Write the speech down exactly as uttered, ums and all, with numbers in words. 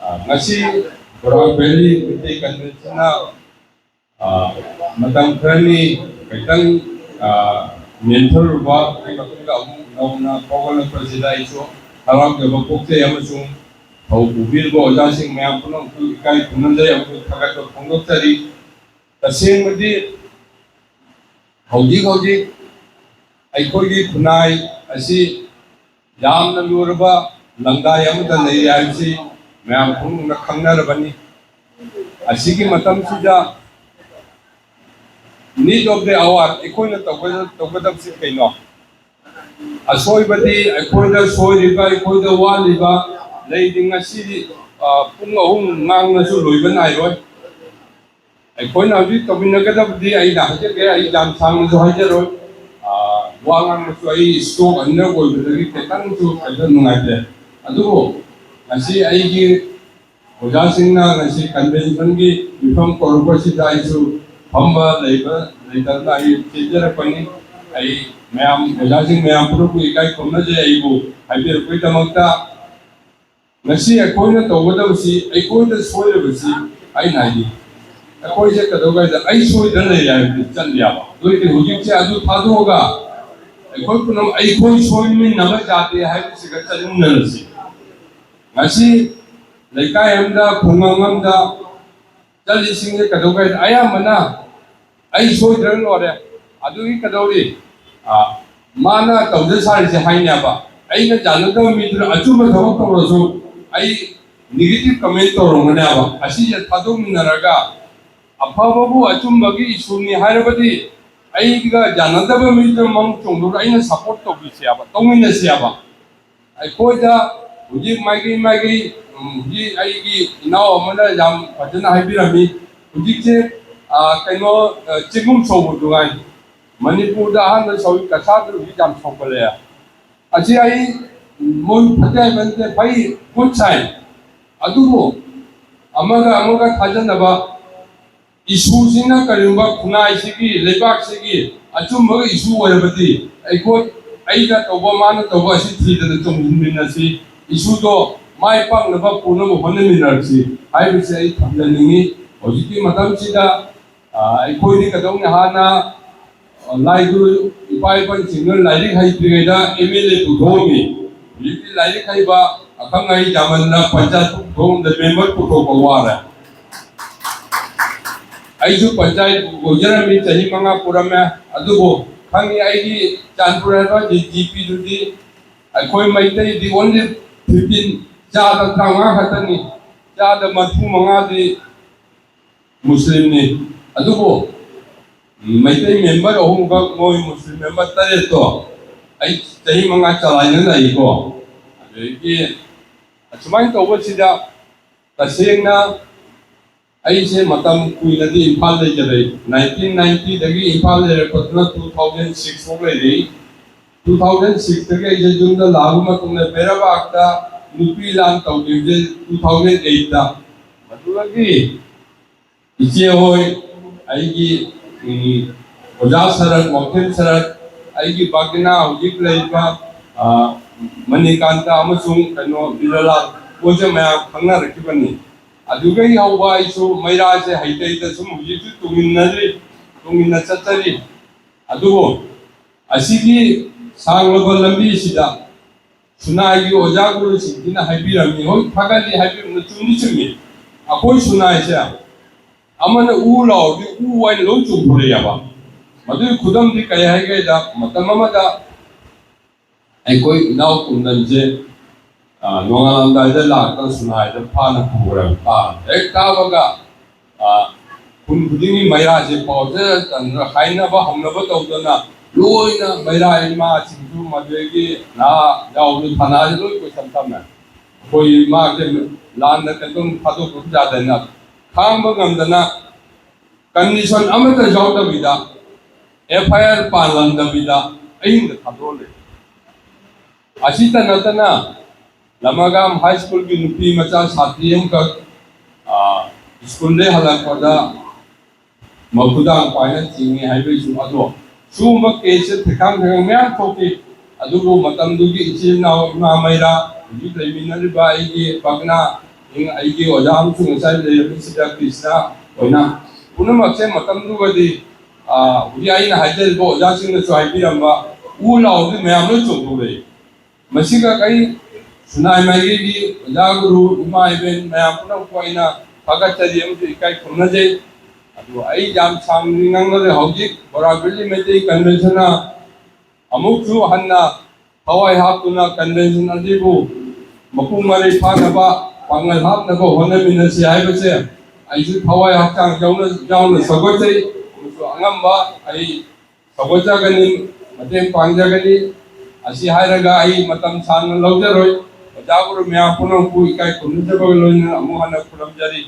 ꯑ, ꯉꯁꯤ ꯕꯣꯔꯥꯛ ꯚꯦꯂꯤ ꯃꯩꯇꯩ ꯀꯟꯚꯦꯟꯁꯟꯅ, ꯑ, ꯃꯇꯝ ꯈꯔꯅꯤ ꯈꯤꯇꯪ, ꯑ, ꯅꯦꯝꯊꯔꯨꯕ, ꯑꯗꯨꯒꯤ ꯃꯇꯨꯡꯗ ꯑꯃꯨꯛ ꯅꯧꯅ ꯐꯥꯎꯒꯠꯂꯛꯄꯁꯤꯗ ꯑꯩꯁꯨ ꯍꯔꯥꯎꯖꯕ ꯄꯣꯛꯆꯩ ꯑꯃꯁꯨꯡ ꯊꯧ ꯄꯨꯕꯤꯔꯤꯕ ꯑꯣꯖꯥꯁꯤꯡ ꯃꯌꯥꯝ ꯄꯨꯝꯅꯃꯛꯄꯨ ꯏꯀꯥꯏ ꯈꯨꯝꯅꯖꯩ ꯑꯃꯁꯨꯡ ꯊꯥꯒꯠꯄ ꯐꯣꯡꯗꯣꯛꯆꯔꯤ꯫ ꯇꯁꯦꯡꯕꯗꯤ ꯍꯧꯖꯤꯛ ꯍꯧꯖꯤꯛ ꯑꯩꯈꯣꯏꯒꯤ ꯈꯨꯟꯅꯥꯏ ꯑꯁꯤ ꯌꯥꯝꯅ ꯂꯨꯔꯕ ꯂꯪꯗꯥꯏ ꯑꯃꯗ ꯂꯩꯔꯤ ꯍꯥꯏꯕꯁꯤ ꯃꯌꯥꯝ ꯄꯨꯝꯅꯃꯛꯅ ꯈꯪꯅꯔꯕꯅꯤ꯫ ꯑꯁꯤꯒꯤ ꯃꯇꯝꯁꯤꯗ need of the hour ꯑꯩꯈꯣꯏꯅ ꯇꯧꯒꯗ-, ꯇꯧꯒꯗꯕꯁꯤ ꯀꯩꯅꯣ? ꯑꯁꯣꯏꯕꯗꯤ ꯑꯩꯈꯣꯏꯗ ꯁꯣꯏꯔꯤꯕ, ꯑꯩꯈꯣꯏꯗ ꯋꯥꯠꯂꯤꯕ ꯂꯩꯔꯤ꯫ ꯉꯁꯤꯗꯤ, ꯑ, ꯄꯨꯡ ꯑꯍꯨꯝ ꯉꯥꯡꯂꯁꯨ ꯂꯣꯏꯕ ꯅꯥꯏꯔꯣꯏ꯫ ꯑꯩꯈꯣꯏꯅ ꯍꯧꯖꯤꯛ ꯇꯧꯃꯤꯟꯅꯒꯗꯕꯗꯤ ꯑꯩꯅ ꯍꯥꯏꯖꯒꯦ, ꯑꯩ ꯌꯥꯝ ꯁꯥꯡꯅꯁꯨ ꯍꯥꯏꯖꯔꯣꯏ꯫ ꯑ, ꯋꯥ ꯉꯥꯡꯕꯁꯨ ꯑꯩ stroke ꯑꯅꯤꯔꯛ ꯑꯣꯏꯕꯗꯒꯤ ꯈꯤꯇꯪꯁꯨ ꯀꯩꯅꯣ ꯅꯨꯡꯉꯥꯏꯇꯦ꯫ ꯑꯗꯨꯕꯨ ꯉꯁꯤ ꯑꯩꯒꯤ ꯑꯣꯖꯥꯁꯤꯡꯅ ꯉꯁꯤ ꯀꯟꯚꯦꯟꯁꯟꯒꯤ ꯃꯤꯐꯝ ꯀꯧꯔꯛꯄꯁꯤꯗ ꯑꯩꯁꯨ ꯐꯝꯕ ꯂꯩꯕ ꯂꯩꯇꯗꯅ ꯑꯩ ꯆꯦꯟꯖꯔꯛꯄꯅꯤ꯫ ꯑꯩ ꯃꯌꯥꯝ, ꯑꯣꯖꯥꯁꯤꯡ ꯃꯌꯥꯝ ꯄꯨꯝꯅꯃꯛꯄꯨ ꯏꯀꯥꯏ ꯈꯨꯝꯅꯖꯩ ꯑꯩꯕꯨ ꯍꯥꯏꯕꯤꯔꯛꯄꯒꯤꯗꯃꯛꯇ꯫ ꯉꯁꯤ ꯑꯩꯈꯣꯏꯅ ꯇꯧꯒꯗꯕꯁꯤ, ꯑꯩꯈꯣꯏꯗ ꯁꯣꯏꯔꯕꯁꯤ ꯑꯩꯅ ꯍꯥꯏꯗꯤ, ꯑꯩꯈꯣꯏꯁꯦ ꯀꯩꯗꯧꯒꯦ ꯍꯥꯏꯗ ꯑꯩ ꯁꯣꯏꯗꯅ ꯂꯩꯔꯦ ꯍꯥꯏꯕꯗꯤ ꯆꯠꯂꯦꯕ꯫ ꯑꯗꯨ ꯑꯣꯏꯔꯗꯤ ꯍꯧꯖꯤꯛꯁꯦ ꯑꯗꯨ ꯊꯥꯗꯣꯛꯑꯒ ꯑꯩꯈꯣꯏ ꯄꯨꯝꯅꯃꯛ ꯑꯩꯈꯣꯏ ꯁꯣꯏꯃꯤꯟꯅꯕ ꯌꯥꯗꯦ ꯍꯥꯏꯕꯁꯤꯒ ꯆꯠꯃꯤꯟꯅꯔꯁꯤ꯫ ꯉꯁꯤ ꯂꯩꯀꯥꯏ ꯑꯃꯗ, ꯈꯨꯡꯒꯪ ꯑꯃꯗ ꯆꯠꯂꯤꯁꯤꯡꯁꯦ ꯀꯩꯗꯧꯒꯦ ꯍꯥꯏꯗ ꯑꯌꯥꯝꯕꯅ ꯑꯩ ꯁꯣꯏꯗ꯭ꯔꯒ ꯂꯣꯏꯔꯦ꯫ ꯑꯗꯨꯒꯤ ꯀꯩꯗꯧꯔꯤ? ꯑ, ꯃꯥꯅ ꯇꯧꯖ ꯁꯥꯔꯤꯁꯦ ꯍꯥꯏꯅꯦꯕ꯫ ꯑꯩꯅ ꯌꯥꯅꯗꯕ ꯃꯤꯗꯨꯅ ꯑꯆꯨꯝꯕ ꯊꯕꯛ ꯇꯧꯔꯁꯨ ꯑꯩ negative comment ꯇꯧꯔꯝꯒꯅꯦꯕ꯫ ꯑꯁꯤꯁꯦ ꯊꯥꯗꯣꯛꯃꯤꯟꯅꯔꯒ ꯑꯐꯕꯕꯨ ꯑꯆꯨꯝꯕꯒꯤ issue ꯅꯤ ꯍꯥꯏꯔꯕꯗꯤ ꯑꯩꯒ ꯌꯥꯅꯗꯕ ꯃꯤꯗꯨꯅ ꯃꯃꯨꯛ ꯆꯣꯡꯗꯣꯛꯑꯒ ꯑꯩꯅ support ꯇꯧꯕꯤꯁꯦꯕ, ꯇꯧꯃꯤꯟꯅꯁꯦꯕ꯫ ꯑꯩꯈꯣꯏꯗ ꯍꯧꯖꯤꯛ ꯃꯥꯏꯀꯩ ꯃꯥꯏꯀꯩ, ꯎꯝ, ꯍꯧꯖꯤꯛ ꯑꯩꯒꯤ ꯏꯅꯥꯎ ꯑꯃꯅ ꯌꯥꯝ ꯐꯖꯅ ꯍꯥꯏꯕꯤꯔꯝꯃꯤ꯫ ꯍꯧꯖꯤꯛꯁꯦ, ꯑ, ꯀꯩꯅꯣ, ꯑ, ꯆꯦꯡꯒꯨꯝ ꯁꯧꯕꯗꯨ ꯉꯥꯏ꯫ ꯃꯅꯤꯄꯨꯔꯗ ꯑꯍꯥꯟꯕ ꯁꯧꯏ, ꯀꯁꯥꯔꯗ ꯍꯧꯖꯤꯛ ꯌꯥꯝ ꯁꯧꯒꯠꯂꯛꯑꯦ꯫ ꯑꯁꯤ ꯑꯩ ꯃꯣꯏ ꯐꯠꯇꯦ ꯍꯥꯏꯕ ꯅꯠꯇꯦ, ꯐꯩ, good sign꯫ ꯑꯗꯨꯕꯨ ꯑꯃꯒ ꯑꯃꯒ ꯊꯥꯖꯅꯕ issue ꯁꯤꯅ ꯀꯔꯤꯒꯨꯝꯕ ꯈꯨꯟꯅꯥꯏꯁꯤꯒꯤ, ꯂꯩꯕꯥꯛꯁꯤꯒꯤ ꯑꯆꯨꯝꯕꯒ issue ꯑꯣꯏꯔꯕꯗꯤ ꯑꯩꯈꯣꯏ, ꯑꯩꯅ ꯇꯧꯕ, ꯃꯥꯅ ꯇꯧꯕ ꯑꯁꯤ ꯊꯤꯗꯅ ꯆꯣꯡꯁꯤꯟꯃꯤꯟꯅꯁꯤ꯫ Issue ꯗꯣ ꯃꯥꯏ ꯄꯥꯛꯅꯕ ꯄꯨꯅꯕ ꯍꯣꯠꯅꯃꯤꯟꯅꯔꯁꯤ ꯍꯥꯏꯕꯁꯦ ꯑꯩ ꯊꯝꯖꯅꯤꯡꯉꯤ꯫ ꯍꯧꯖꯤꯛꯀꯤ ꯃꯇꯝꯁꯤꯗ, ꯑ, ꯑꯩꯈꯣꯏꯗꯤ ꯀꯩꯗꯧꯅꯤ, ꯍꯥꯟꯅ, ꯑ, ꯂꯥꯏ ꯒꯨꯔꯨ ꯏꯄꯥ ꯏꯄꯟꯁꯤꯡꯅ ꯂꯥꯏꯔꯤꯛ ꯍꯩꯇ꯭ꯔꯤꯉꯩꯗ ꯑꯦꯝ ꯑꯦꯜ ꯑꯦ ꯄꯨꯊꯣꯛꯑꯝꯃꯤ꯫ ꯍꯧꯖꯤꯛꯇꯤ ꯂꯥꯏꯔꯤꯛ ꯍꯩꯕ ꯑꯈꯪ ꯑꯍꯩ ꯌꯥꯝꯃꯟꯗꯅ ꯄꯟꯆꯥꯌꯠ ꯄꯨꯊꯣꯛꯑꯝꯗ ꯃꯦꯝꯕꯔ ꯄꯨꯊꯣꯛꯄ ꯋꯥꯔꯦ꯫ ꯑꯩꯁꯨ ꯄꯟꯆꯥꯌꯠ ꯑꯣꯏꯖꯔꯝꯃꯤ, ꯆꯍꯤ ꯃꯉꯥ ꯄꯨꯔꯝꯃꯦ꯫ ꯑꯗꯨꯕꯨ ꯈꯪꯉꯤ, ꯑꯩꯒꯤ ꯆꯥꯟꯄꯨꯔ ꯍꯥꯏꯕ ꯖꯤ ꯄꯤꯗꯨꯗꯤ ꯑꯩꯈꯣꯏ ꯃꯩꯇꯩꯗꯤ only fifteen, ꯆꯥꯗ ꯇꯔꯥꯃꯉꯥ ꯈꯛꯇꯅꯤ, ꯆꯥꯗ ꯃꯔꯤꯐꯨ ꯃꯉꯥꯗꯤ ꯃꯨꯁꯂꯤꯝꯅꯤ꯫ ꯑꯗꯨꯕꯨ ꯃꯩꯇꯩ ꯃꯦꯝꯕꯔ ꯑꯍꯨꯝꯈꯛ, ꯃꯣꯏ ꯃꯨꯁꯂꯤꯝ ꯃꯦꯝꯕꯔ ꯇꯔꯦꯠꯇꯣ ꯑꯩ ꯆꯍꯤ ꯃꯉꯥ ꯆꯂꯥꯏꯅ ꯂꯩꯀꯣ꯫ ꯑꯗꯒꯤ ꯑꯁꯨꯃꯥꯏꯅ ꯇꯧꯕꯁꯤꯗ ꯇꯁꯦꯡꯅ ꯑꯩꯁꯦ ꯃꯇꯝ ꯀꯨꯏꯅꯗꯤ ꯏꯝꯐꯥꯜ ꯂꯩꯖꯔꯦ꯫ Nineteen ninetyꯗꯒꯤ Imphal ꯂꯩꯔꯛꯄꯗꯨꯅ two thousand six ꯐꯥꯎ ꯂꯩꯔꯤ꯫ Two thousand sixꯇꯒꯤ ꯑꯩꯁꯦ ꯌꯨꯝꯗ ꯂꯥꯛꯑꯕ ꯃꯇꯨꯡꯗ ꯕꯩꯔꯕꯥꯛꯇ ꯅꯨꯄꯤ ꯂꯥꯟ ꯇꯧꯈꯤꯕꯁꯦ two thousand eightꯇ꯫ ꯃꯗꯨꯗꯒꯤ ꯏꯆꯦ ꯍꯣꯏ, ꯑꯩꯒꯤ, ꯎꯝ, ꯑꯣꯖꯥ ꯁꯔꯠ, ꯋꯥꯡꯈꯦꯝ ꯁꯔꯠ, ꯑꯩꯒꯤ ꯕꯥꯒꯤꯅꯥ ꯍꯧꯖꯤꯛ ꯂꯩꯔꯤꯕ, ꯑ, ꯃꯅꯤꯀꯥꯟꯇ ꯑꯃꯁꯨꯡ ꯀꯩꯅꯣ ꯕꯤꯔꯂꯥꯜ, ꯃꯣꯏꯁꯦ ꯃꯌꯥꯝ ꯈꯪꯅꯔꯛꯈꯤꯕꯅꯤ꯫ ꯑꯗꯨꯗꯒꯤ ꯍꯧꯕ ꯑꯩꯁꯨ ꯃꯩꯔꯥꯁꯦ ꯍꯩꯇ ꯍꯩꯇ ꯁꯨꯝ ꯍꯧꯖꯤꯛꯁꯨ ꯇꯨꯡꯏꯟꯅꯔꯤ, ꯇꯨꯡꯏꯟꯅ ꯆꯠꯆꯔꯤ꯫ ꯑꯗꯨꯕꯨ ꯑꯁꯤꯒꯤ ꯁꯥꯡꯂꯕ ꯂꯝꯕꯤꯁꯤꯗ ꯁꯨꯅꯥꯏꯒꯤ ꯑꯣꯖꯥ ꯒꯨꯔꯨꯁꯤꯡꯁꯤꯅ ꯍꯥꯏꯕꯤꯔꯝꯃꯤ, ꯍꯣꯏ, ꯊꯥꯒꯠꯂꯤ ꯍꯥꯏꯕꯤꯔꯝꯃꯤ, ꯆꯨꯝꯗꯤ ꯆꯨꯝꯃꯤ꯫ ꯑꯩꯈꯣꯏ ꯁꯨꯅꯥꯏꯁꯦ ꯑꯃꯅ ꯎ ꯂꯥꯎꯔꯗꯤ ꯎ ꯍꯥꯏꯅ ꯂꯣꯏ ꯆꯣꯡꯊꯣꯔꯛꯑꯦꯕ꯫ ꯃꯗꯨꯒꯤ ꯈꯨꯗꯝꯗꯤ ꯀꯔꯤ ꯍꯥꯏꯒꯦꯗ, ꯃꯇꯝ ꯑꯃꯗ ꯑꯩꯈꯣꯏ ꯏꯅꯥꯎ ꯀꯨꯟꯗꯟꯁꯦ, ꯑ, ꯅꯣꯡꯉꯥꯜꯂꯝꯗꯥꯏꯗ ꯂꯥꯛꯇꯅ ꯁꯨꯅꯥꯏꯗ ꯐꯥꯅ ꯄꯨꯈ꯭ꯔꯦꯕ꯫ ꯐꯥ-, ꯍꯦꯛ ꯀꯥꯕꯒ, ꯑ, ꯈꯨꯟ ꯈꯨꯗꯤꯡꯒꯤ ꯃꯩꯔꯥꯁꯦ ꯄꯥꯎꯁꯦ ꯇꯟꯗꯅ ꯍꯥꯏꯅꯕ ꯍꯧꯅꯕ ꯇꯧꯗꯅ ꯂꯣꯏꯅ ꯃꯩꯔꯥ ꯏꯃꯥꯁꯤꯡꯁꯨ ꯃꯗꯨꯗꯒꯤ ꯅꯍꯥ ꯌꯥꯎꯕ ꯊꯥꯅꯥꯁꯦ ꯂꯣꯏ ꯀꯣꯏꯁꯟ ꯊꯝꯃꯦ꯫ ꯑꯩꯈꯣꯏ ꯏꯃꯥꯁꯦ ꯂꯥꯟꯗ ꯀꯩꯗꯧ ꯊꯥꯗꯣꯛꯄ ꯌꯥꯗꯅ ꯈꯥꯡꯕ ꯉꯝꯗꯅ condition ꯑꯃꯠꯇ ꯌꯥꯎꯗꯕꯤꯗ, F I R ꯄꯥꯜꯂꯝꯗꯕꯤꯗ ꯑꯍꯤꯡꯗ ꯊꯥꯗꯣꯛꯍꯜꯂꯦ꯫ ꯑꯁꯤꯇ ꯅꯠꯇꯅ ꯂꯃꯒꯥꯝ ꯍꯥꯏ ꯁ꯭ꯀꯨꯜꯒꯤ ꯅꯨꯄꯤ ꯃꯆꯥ ꯁꯥꯇ꯭ꯔꯤ ꯑꯃꯈꯛ, ꯑ, ꯁ꯭ꯀꯨꯜꯗꯩ ꯍꯜꯂꯛꯄꯗ ꯃꯈꯨꯗꯥꯡ ꯄꯥꯏꯅ ꯆꯤꯡꯉꯤ ꯍꯥꯏꯕꯒꯤꯁꯨ, ꯑꯗꯣ ꯁꯤꯒꯨꯝꯕ case ꯁꯦ ꯊꯦꯀꯥꯡ ꯊꯦꯀꯥꯡ ꯃꯌꯥꯝ ꯊꯣꯛꯈꯤ꯫ ꯑꯗꯨꯕꯨ ꯃꯇꯝꯗꯨꯒꯤ ꯏꯆꯤꯜ ꯏꯅꯥꯎ ꯏꯃꯥ ꯃꯩꯔꯥ ꯍꯧꯖꯤꯛ ꯂꯩꯃꯤꯟꯅꯔꯤꯕ ꯑꯩꯒꯤ ꯄꯥꯛꯅ, ꯑꯩꯒꯤ ꯑꯣꯖꯥ ꯑꯃꯁꯨ ꯉꯁꯥꯏ ꯂꯩꯔꯝꯃꯤꯁꯤꯗ ꯀ꯭ꯔꯤꯁꯅ ꯑꯣꯏꯅ, ꯄꯨꯝꯅꯃꯛꯁꯦ ꯃꯇꯝꯗꯨꯒꯗꯤ, ꯑ, ꯍꯧꯖꯤꯛ ꯑꯩꯅ ꯍꯥꯏꯖꯔꯤꯕ ꯑꯣꯖꯥꯁꯤꯡꯅꯁꯨ ꯍꯥꯏꯕꯤꯔꯝꯕ ꯎ ꯂꯥꯎꯗꯤ ꯃꯌꯥꯝ ꯂꯣꯏ ꯆꯣꯡꯊꯣꯛꯂꯛꯏ꯫ ꯃꯁꯤꯒ ꯑꯩ ꯁꯤꯅꯥꯏ ꯃꯥꯏꯀꯩꯒꯤ ꯑꯣꯖꯥ ꯒꯨꯔꯨ, ꯏꯃꯥ ꯏꯕꯦꯟ ꯃꯌꯥꯝ ꯄꯨꯝꯅꯃꯛꯄꯨ ꯑꯩꯅ ꯊꯥꯒꯠꯆꯔꯤ ꯑꯃꯁꯨꯡ ꯏꯀꯥꯏ ꯈꯨꯝꯅꯖꯩ꯫ ꯑꯗꯨ ꯑꯩ ꯌꯥꯝ ꯁꯥꯡꯅꯗꯤ ꯉꯥꯡꯅꯔꯦ꯫ ꯍꯧꯖꯤꯛ ꯕꯣꯔꯥ ꯚꯦꯂꯤ ꯃꯩꯇꯩ ꯀꯟꯚꯦꯟꯁꯟꯅ ꯑꯃꯨꯛꯁꯨ ꯍꯟꯅ ꯊꯋꯥꯏ ꯍꯥꯞꯇꯨꯅ ꯀꯟꯚꯦꯟꯁꯟ ꯑꯁꯤꯕꯨ ꯃꯄꯨꯡ ꯃꯔꯩ ꯐꯥꯅꯕ ꯄꯥꯡꯒꯜ ꯍꯥꯞꯅꯕ ꯍꯣꯠꯅꯃꯤꯟꯅꯁꯤ ꯍꯥꯏꯕꯁꯦ ꯑꯩꯁꯨ ꯊꯋꯥꯏ ꯍꯛꯆꯥꯡ ꯌꯥꯎꯅ, ꯌꯥꯎꯅ ꯁꯧꯒꯠꯆꯩ꯫ ꯑꯃꯁꯨꯡ ꯑꯉꯝꯕ ꯑꯩ ꯁꯧꯒꯠꯆꯒꯅꯤ, ꯃꯇꯦꯡ ꯄꯥꯡꯖꯒꯅꯤ꯫ ꯑꯁꯤ ꯍꯥꯏꯔꯒ ꯑꯩ ꯃꯇꯝ ꯁꯥꯡꯅ ꯂꯧꯖꯔꯣꯏ꯫ ꯑꯣꯖꯥ ꯒꯨꯔꯨ ꯃꯌꯥꯝ ꯄꯨꯝꯅꯃꯛꯄꯨ ꯏꯀꯥꯏ ꯈꯨꯝꯅꯖꯕꯒ ꯂꯣꯏꯅꯅ ꯑꯃꯨꯛ ꯍꯟꯅ ꯈꯨꯔꯨꯝꯖꯔꯤ꯫